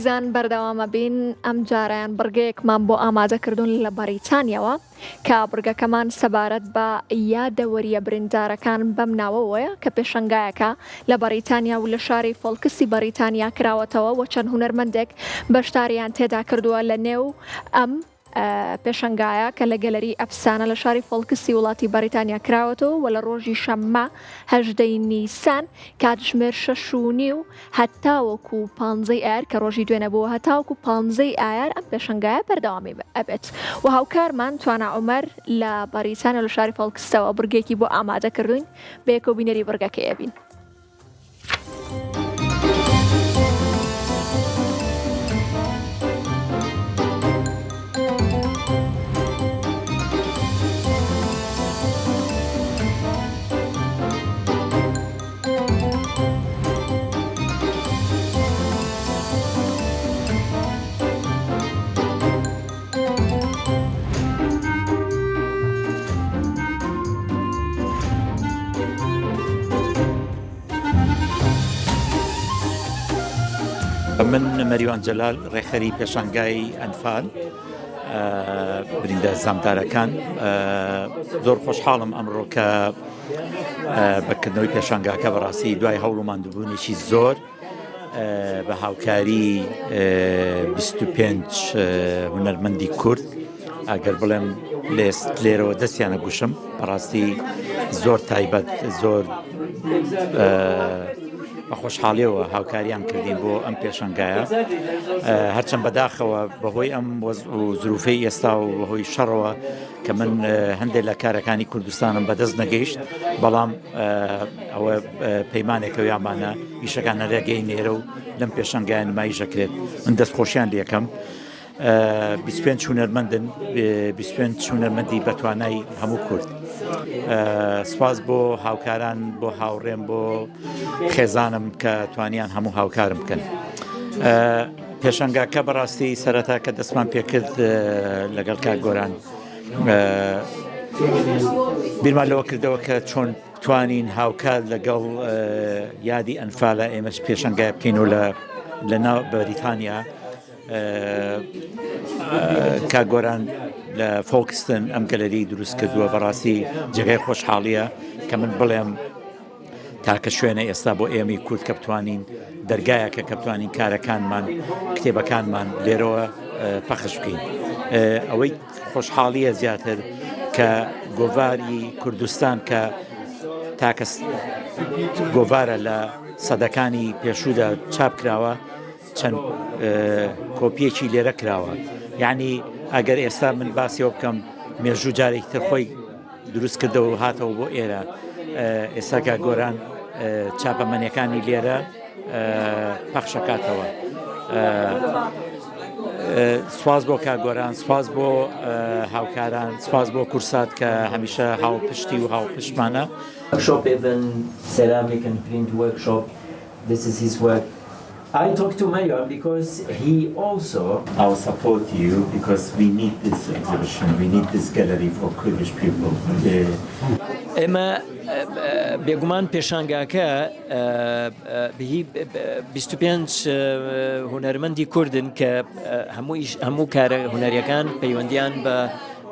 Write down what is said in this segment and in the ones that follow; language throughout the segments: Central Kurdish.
ئازیزان بەردەوامە بین ئەم جارەیان بڕگەیەکمان بۆ ئامادەکردوون لە بەریتانیاوە کە بڕگەکەمان سەبارەت بە یادەوەرییە بریندارەکان بەم ناوەوەیە کە پێشەنگایەکە لە بەڕیتانیا و لە شاری فۆڵکسی بەڕیتانیا کراوەتەوە و چەند هونەرمەندێک بەشداریان تێدا کردووە لە نێو ئەم پێشەنگایە کە لە گەلەری ئەفسانە لە شاری فۆڵکسی وڵاتی بەڕیتانیا کراوەتەوە و لە ڕۆژی شەممە هەژدەی نیسان کاتژمێر 6 و نیو هەتاوەکو پانزەی ئایار کە ڕۆژی دوێنێ بووە هەتاوەکو پانزەی ئایار ئەم پێشەنگایە بەردەوامی ئەبێت و هاوکارمان توانا عومەر لە بەڕیتانیا لە شاری فۆڵکستەوە بڕگێکی بۆ ئامادە کردوین بەیەکەوە بینەری بڕگەکەی ئەبین. من مەریوان جەلال ڕێکخەری پێشانگای ئەنفال بریندە زامدارەکان زۆر خۆشحاڵم ئەمڕۆ کە بە کردنەوەی پێشانگاکە بەڕاستی دوای هەوڵ و ماندووبوونێکی زۆر بە هاوکاری 25 هونەرمەندی کورد ئەگەر بڵێم لێست لێرەوە دەستیانە گوشم بەڕاستی زۆر تایبەت زۆر بە خۆشحاڵیەوە هاوکاریان کردین بۆ ئەم پێشانگایە هەرچەند بەداخەوە بەهۆی ئەم وەز و زروفەی ئێستا و بەهۆی شەڕەوە کە من هەندێک لە کارەکانی کوردستانم بەدەست نەگەیشت بەڵام ئەوە پەیمانێکە یامانە ئیشەکان نەرێگەی نێرە و لەم پێشەنگای نمایشەکرێت من دەست خۆشیان لەکەم 25 هونەرمەندن 25 هونەرمەندی بەتوانای هەموو کورد سپاس بۆ هاوکاران بۆ هاوڕێم بۆ خێزانم کە توانیان هەموو هاوکارم بکەن. پێشانگاکە بەڕاستی سەرەتا کە دەستمان پێکرد لەگەڵ کاک گۆران بیرمان لەوە کردەوە کە چۆن توانین هاوکات لەگەڵ یادی ئەنفالە ئێمەش پێشانگای بکەین و لە لە ناو بەریتانیا کاک گۆران لە فۆکستن ئەم گەلەری دروست کردووە بەڕاستی جێگای خۆشحاڵیە کە من بڵێم تاکە شوێنە ئێستا بۆ ئێمەی کورد کە بتوانین دەرگایەکە کە بتوانین کارەکانمان کتێبەکانمان لێرەوە پەخش بکەین ئەوەی خۆشحاڵیە زیاتر کە گۆڤاری کوردستان کە تاکە گۆڤارە لە سەدەکانی پێشوودا چاپ کراوە چەند کۆپیەکی لێرە کراوە یعنی ئەگەر ئێستا من باسیەوە بکەم مێژوو جارێکی تر خۆی دروست کردەوە و هاتەوە بۆ ئێرە ئێستا کاک گۆران چاپەمەنیەکانی لێرە پەخشەکاتەوە سواز بۆ کاک گۆران سواز بۆ هاوکاران سواز بۆ کورسات کە هەمیشە هاوپشتی و هاوپشتمانە. Workshop even ceramic and print workshop this is his work I talk to Mariwan because he also. I'll support you because we need this exhibition we need this gallery for Kurdish people. ئێمە بێگومان پێشانگاکە هی 25 هونەرمەندی کوردن کە هەموو هەموو کارە هونەریەکان پەیوەندیان بە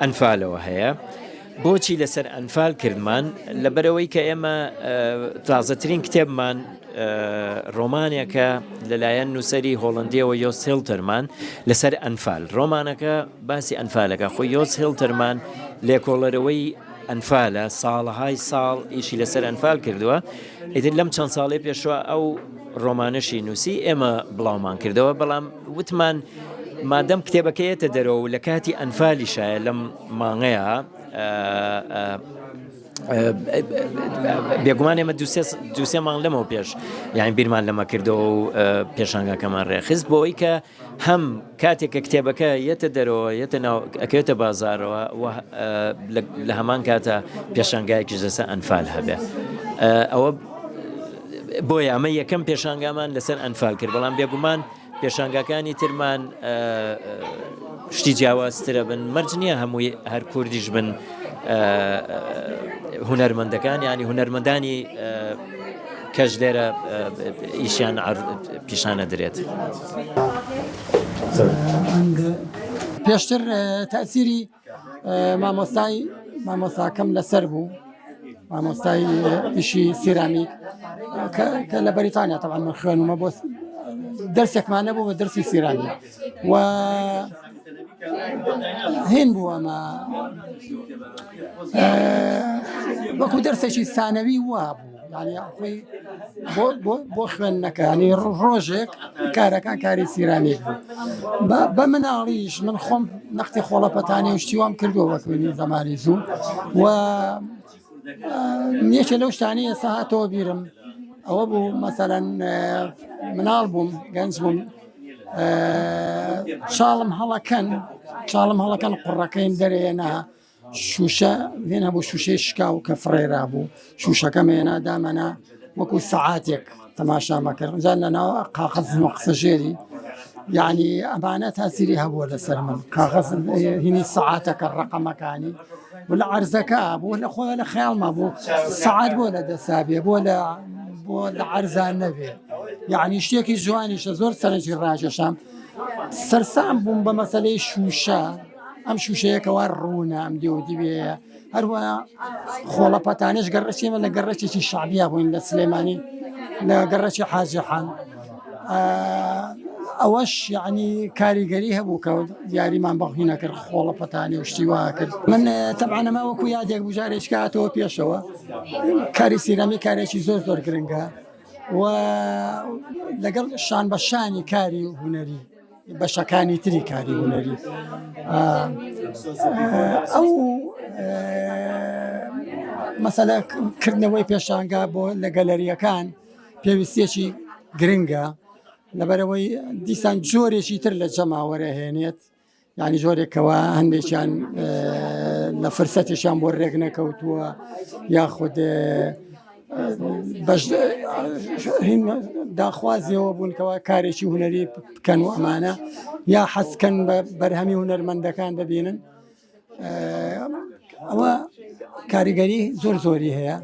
ئەنفالەوە هەیە. بۆچی لەسەر ئەنفال کردمان؟ لەبەرئەوەی کە ئێمە تازەترین کتێبمان ڕۆمانێکە لەلایەن نووسەری هۆڵندیەوە یۆس هێڵتەرمان لەسەر ئەنفال ڕۆمانەکە باسی ئەنفالەکە خۆی یۆس هێڵتەرمان لێکۆڵەرەوەی ئەنفالە ساڵەهای ساڵ ئیشی لەسەر ئەنفال کردووە ئیتر لەم چەند ساڵی پێشوە ئەو ڕۆمانەشی نووسی ئێمە بڵاومان کردەوە بەڵام وتمان مادەم کتێبەکەیەتە دەرەوە و لە کاتی ئەنفالیشایە لەم مانگەیە بێگومان ئێمە دوسێ مانگ لەمەوە پێش یان بیرمان لەمە کردەوە و پێشانگاکەمان ڕێخست بۆ ئەوی کە هەم کاتێک کە کتێبەکە یەتە دەرەوە یەتە ناو ئەکەوێتە بازارەوە لە هەمان کاتە پێشانگایەکیش لەسەر ئەنفال هەبێ ئەوە بۆیە ئەمە یەکەم پێشانگامان لەسەر ئەنفال کرد بەڵام بێگومان پێشانگاکانی ترمان شتی جیاوازترە بن مەرج نییە هەمووی هەر کوردیش بن هونەرمەندەکان ینی هونەرمەندانی کەش لێرە ئیشیان پیشانە درێت. پێشتر تەئسیری مامۆستای مامۆستاکەم لەسەر بوو مامۆستای ئیشی سیرامیک کە لە بەریتانیا تەبعەن من خوێنومە بۆ دەرسێکمان نەبوو بە دەرسی سیرامیک و هین بوو ئەمە وەکو دەرسێکی سانەوی وا بوو یعنی خۆی بۆ خوێندنەکانی ڕۆژێک کارەکان کاری سیرامیک بوو بە مناڵیش من خۆم نەختی خۆڵە پەتانی و شتیوام کردووە وەکوێنی زەمانی زوو و یەکێ لەو شتانی ئێستا هاتەوە بیرم ئەوە بوو مەسەلەن مناڵ بووم گەنج بووم چاڵم هەڵەکەن چاڵم هەڵەکەن قوڕەکەیم دەرێنا شوشە هێن هەبوو شوشەی شکاو کە فڕێرا بوو شوشەکەم هێنا دامەنا وەکو سەعاتێک تەماشامە کرد جا لە ناو قاقەز و قسە ژێری یعنی ئەمانە تاسیری هەبووە لەسەر من کاغەز هینی سەعاتەکە ڕقەمەکانی و لە عەرزەکە بوو لە خۆ لە خەیاڵما بوو سەعات بۆ لە دەسابێ بۆ لە بۆ لە عەرزان نەبێ یعنی شتێکی جوانیشە زۆر سەرنجی ڕاکێشام سەرسام بووم بە مەسەلەی شوشە ئەم شوشەیە کەوا ڕوونە ئەم دێ و دیوەیە هەروە خۆڵە پەتانش گەڕەکیمە لە گەڕەکێکی شعبیا بووین لە سلێمانی لە گەڕەکی حاجیحان ئەوەش یعنی کاریگەری هەبوو کە یاریمان بەخی نەکرد خۆڵە پەتانی و شتی وا کرد من تەبعەن ئەمە وەکو یادێک بجارێک کاتەوە پێشەوە کاری سیرامی کارێکی زۆر زۆر گرنگە و لەگەڵ شان بە شانی کاری هونەری بەشەکانی تری کاری هونەری ئەو مەسەلە کردنەوەی پێشانگا بۆ لە گەلەریەکان پێویستیەکی گرنگە لەبەرەوەی دیسان جۆرێکی تر لە جەماوەرە هێنێت یعنی جۆرێکەوە هەندێکیان لە فرسەتێکیان بۆ ڕێک نەکەوتووە یاخود داخوازیەوە بوون کەوا کارێکی هونەری بکەن و ئەمانە یا حەزکەن بە بەرهەمی هونەرمەندەکان ببینن ئەوە کاریگەری زۆر زۆری هەیە.